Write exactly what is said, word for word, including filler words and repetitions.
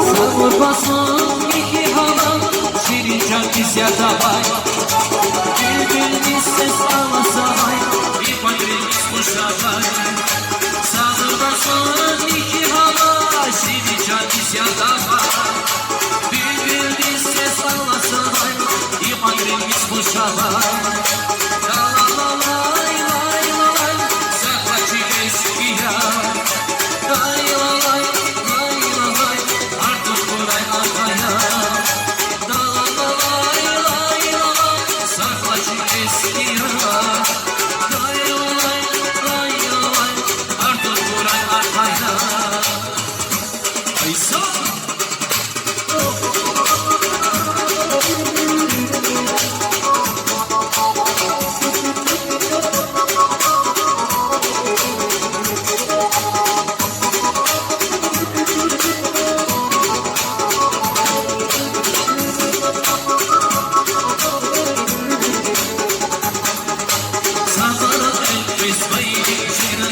Сагъ бур башламихьи гьалай, ширин чандиз ятагъай, билбилдиз сес аласагъай, и кьван риз хуш авай. Сагъ бур башламихьи гьалай, ширин чандиз ятагъай, билбилдиз сес аласагъай, и кьван риз хуш авай. Ла ла ла лай, лай ла лай, сагъ хьуй чи лезги яр. Лай ла лай, лай ла лай, артух хьурай архаяр. Ла ла ла лай, лай ла лай, сагъ хьуй чи лезги яр. Лай ла лай, лай ла лай, артух хьурай архаяр. Ай сагъ! Сагъара элкъвез вай, шира